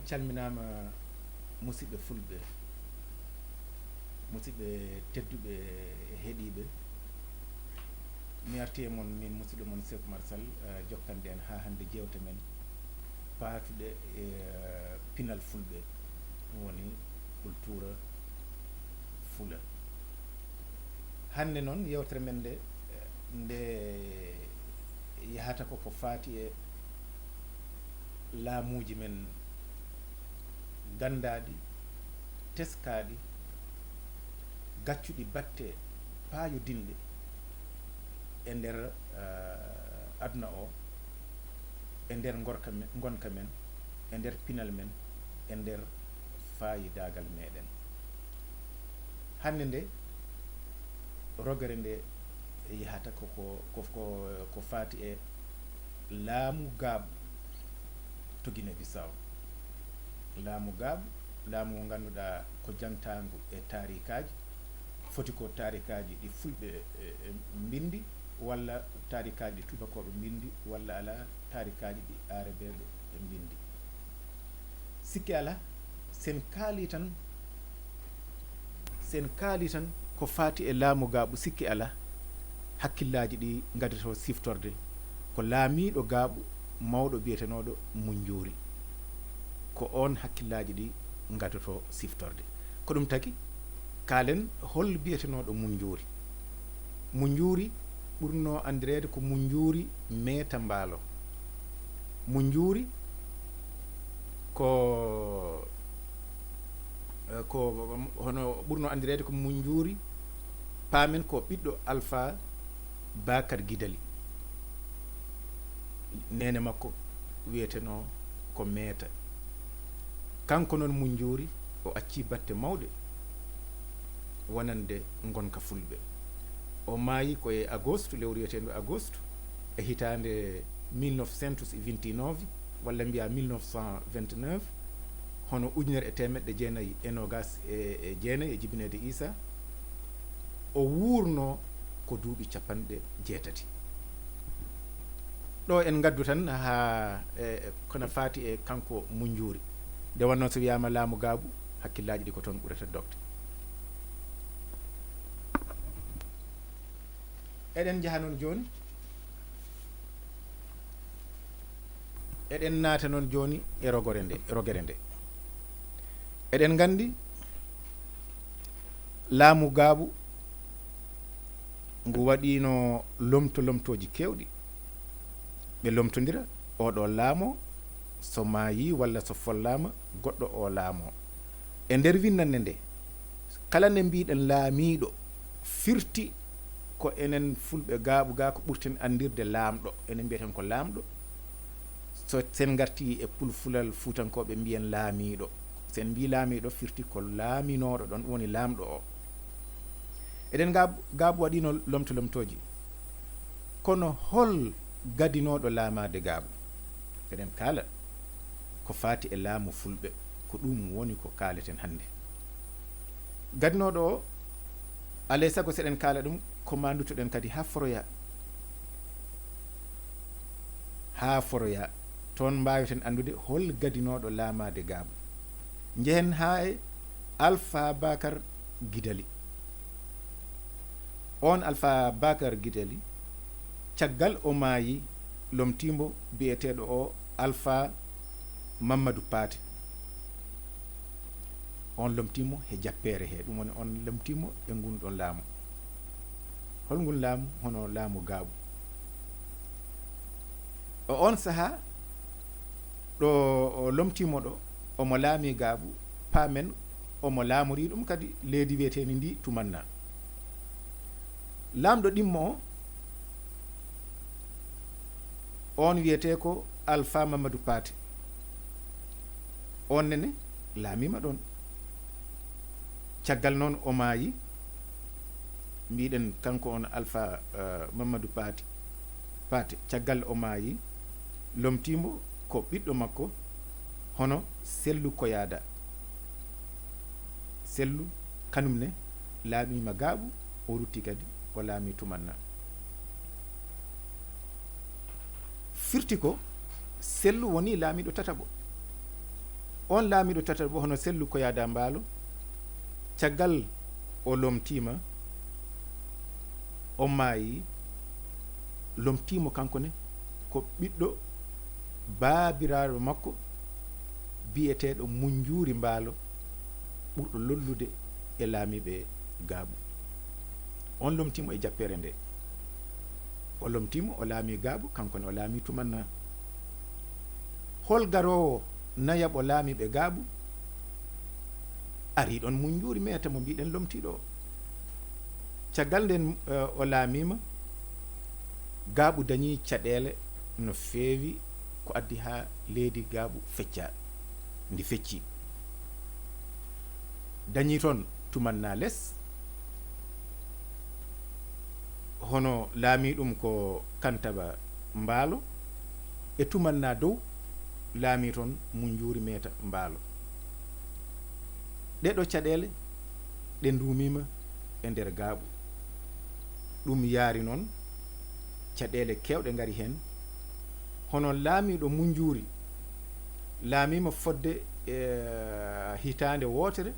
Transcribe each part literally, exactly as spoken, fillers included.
Calminaama, musidɓe fulɓe, musidɓe tedduɓe e heɗiiɓe. Mi arti e mon, min musidɗo mon Seeku Marsal, eh, jokkande en haa hannde jeewte men paatuɗe e, eh, pinal fulɓe, ɗum woni kultura fula. Hannde noon, yeewtere men nde, eh, nde yahata ko ko faati e laamuuji men ganndaaɗi, teskaaɗi, gaccuɗi batte paayodinɗe e nder, eh, aduna o, e nder ngorka me-, ngonka men, e nder pinal men, e nder faayidaagal meɗen. Hannde nde, rogere nde yahata ko, ko, ko, ko, ko faati e laamu gaaɓu to Guinée Bissau. Laamu gaaɓu, laamu ngu ngannduɗaa ko jangtaangu e taarikaaji, foti ko taarikaaji ɗi fulɓe, e, e, mbinndi, walla taarikaaji ɗi tuubakooɓe mbinndi, walla alaa taarikaaji ɗi aarabeeɓe ɓe mbinndi. Sikke alaa, sen kaali tan, sen kaali tan ko faati e laamu gaaɓu, sikke alaa, hakkillaaji ɗi ngaddoto siftorde ko laamiiɗo gaaɓu mawɗo biyetenooɗo Munjuuri. Ko oon hakkillaaji ɗi ngaddoto siftorde. Ko ɗum tagi, kaalen hol biyetenooɗo Munjuuri. Munjuuri ɓurnoo anndireede ko Munjuuri Meeta Mbaalo. Munjuuri ko, eh, ko hono ɓurnoo anndireede ko Munjuuri, paamen ko ɓiɗɗo Alfa Bakar Gidali. Neene makko wiyetenoo ko Meeta. Kanko noon Munjuuri, o accii batte mawɗe wonande ngonka fulɓe. O maayi ko e agostu, lewru wiyeteendu agostu, e hitaande mille neuf cent vingt-neuf, walla mbiyaa mille neuf cent vingt-neuf, hono ujunere e teemeɗɗe jeenayi e noogaas e, e jeenayi e jibineede Iisaa. O wuurnoo ko duuɓi capanɗe jeetati. Ɗo en ngaddu tan haa, e, kono faati e kanko Munjuuri. Nde wonnoo so wiyaama laamu gaaɓu, hakkillaaji ɗi ko toon ɓurata dogde. Eɗen njaha noon jooni, eɗen naata noon jooni e rogore nde, rogere nde. Eɗen nganndi laamu gaaɓu ngu waɗiino lomto lomtooji keewɗi. Ɓe lomtondira, oɗo laamo so maayi walla so follaama, goɗɗo o laamo. E nder winnande nde, kala nde mbiɗen laamiiɗo, firti ko enen fulɓe gaaɓu ga ko ɓurten anndirde laamɗo. Enen mbiyeten ko laamɗo. So sen ngarti e pulfulal fuutankooɓe mbiyen laamiiɗo. Sen mbii laamiiɗo firti ko laaminooɗo ɗon, woni laamɗo o. Eɗen gaaɓ-, gaaɓu waɗiino lomto lomtooji. Kono hol gadinooɗo laamaade gaaɓu? Eɗen kaala ko faati e laamu fulɓe, ko ɗum woni ko kaaleten hannde. Gadinooɗo o, alay sago seɗen kaala ɗum, ko maa nduttoɗen kadi haa foroyaa. Haa foroyaa. Toon mbaaweten anndude hol gadinooɗo laamaade gaaɓu. Njehen haa e Alfa Bakar Gidali. Oon Alfa Bakar Gidali, caggal o maayi, lomtiimo biyeteeɗo o Alfa Mammadu Paate. Oon lomtiimo he jappeere he, ɗum woni oon lomtiimo e ngun ɗon laamu. Hol ngun laamu? Hono laamu gaaɓu. O oon sahaa ɗo o lomtiimo ɗo, omo laami gaaɓu, paamen omo laamorii ɗum kadi leydi wiyeteendi ndi Tumanna. Laamɗo ɗimmo o, oon wiyetee ko Alfa Mamadou Paate. Oon nene laamiima ɗoon. Caggal noon o maayi, mbiɗen kanko on Alfa, eh, Mamadou Paate. Paate, caggal o maayi, lomtiimo ko ɓiɗɗo makko, hono Sellu Koyaada. Sellu kanum ne laamiima gaaɓu, o rutti kadi o laami Tumanna. Firti ko Sellu woni laamiiɗo tataɓo. On laamiiɗo tataɓo hono Sellu Koyaadaa Mbaalo, caggal o lomtiima, o maayi, lomtiimo kanko ne ko ɓiɗɗo baabiraaɗo makko biyeteeɗo Munjuuri Mbaalo, ɓurɗo lollude e laamiiɓe Gaaɓu. On lomtiimo e jappeere nde. O lomtiimo, o laamii Gaaɓu, kanko ne o laamii Tumannaa. Hol garoowo nayaɓo laamiiɓe Gaaɓu? Arii ɗon Munjuuri Meeta mo mbiɗen lomtiiɗo o. Caggal nden, eh, o laamiima, Gaaɓu dañii caɗeele no feewi, ko addi haa leydi Gaaɓu feccaa, ndi feccii. Dañii toon Tumannaa Les, hono laamii ɗum ko Kantaba Mbaalo, e Tumannaa Dow, laamii toon Munjuuri Meeta Mbaalo. Ɗeeɗoo caɗeele ɗe nduumiima e nder Gaaɓu. Ɗum yaari noon, caɗeele keewɗe ngari heen. Hono laamiiɗo Munjuuri laamiima fodde, eh, hitaande wootere,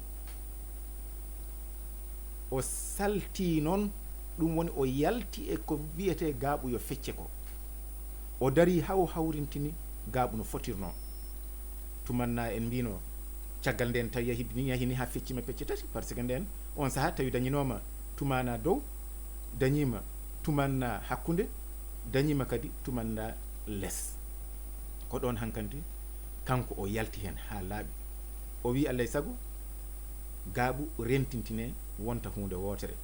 o saltii noon, ɗum woni o yalti e ko wiyetee Gaaɓu yo fecce ko. O darii haa o hawrintini Gaaɓu no fotirnoo. Tumannaa en mbiino, caggal nden tawi yahidi ni, yahi ni haa fecciima pecce tati, par ce que nden on sahaa tawi dañinooma Tumannaa Dow, dañiima Tumannaa Hakkunde, dañiima kadi Tumannaa Les. Ko ɗoon hankanti kanko o yalti heen haa laaɓi. O wii, Allay sago, Gaaɓu rentintinee wonta huunde wootere.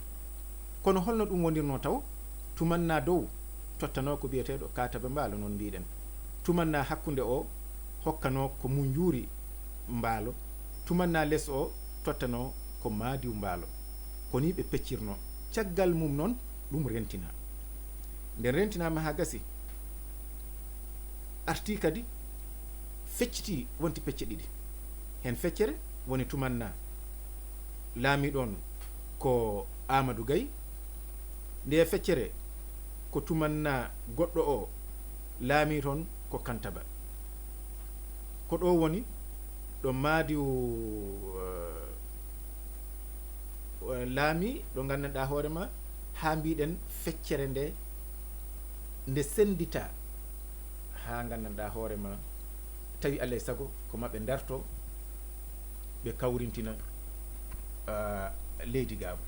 Kono holno ɗum wonirnoo tawo? Tumannaa Dow tottanoo ko biyeteeɗo Kaataba Mbaalo, noon mbiɗen. Tumannaa Hakkunde o hokkanoo ko Munjuuri Mbaalo. Tumannaa Les o tottanoo ko Maadiw Mbaalo. Ko nii ɓe peccirnoo. Caggal mum noon, ɗum rentinaa. Nden rentinaama haa gasi, artii kadi, feccitii, wonti pecce ɗiɗi. Heen feccere woni Tumannaa laamiiɗo on ko Aamadu Gay, ndee feccere ko Tumannaa goɗɗo o laamii toon ko Kantaba. Ko ɗo woni ɗo Maadiw, eh, laamii, ɗo nganndanɗaa hoore ma, haa mbiɗen feccere nde, nde sennditaa, haa nganndanɗaa hoore ma, tawi alaa e sago ko maɓɓe ndarto, ɓe kawrintina, ah, leydi Gaabu.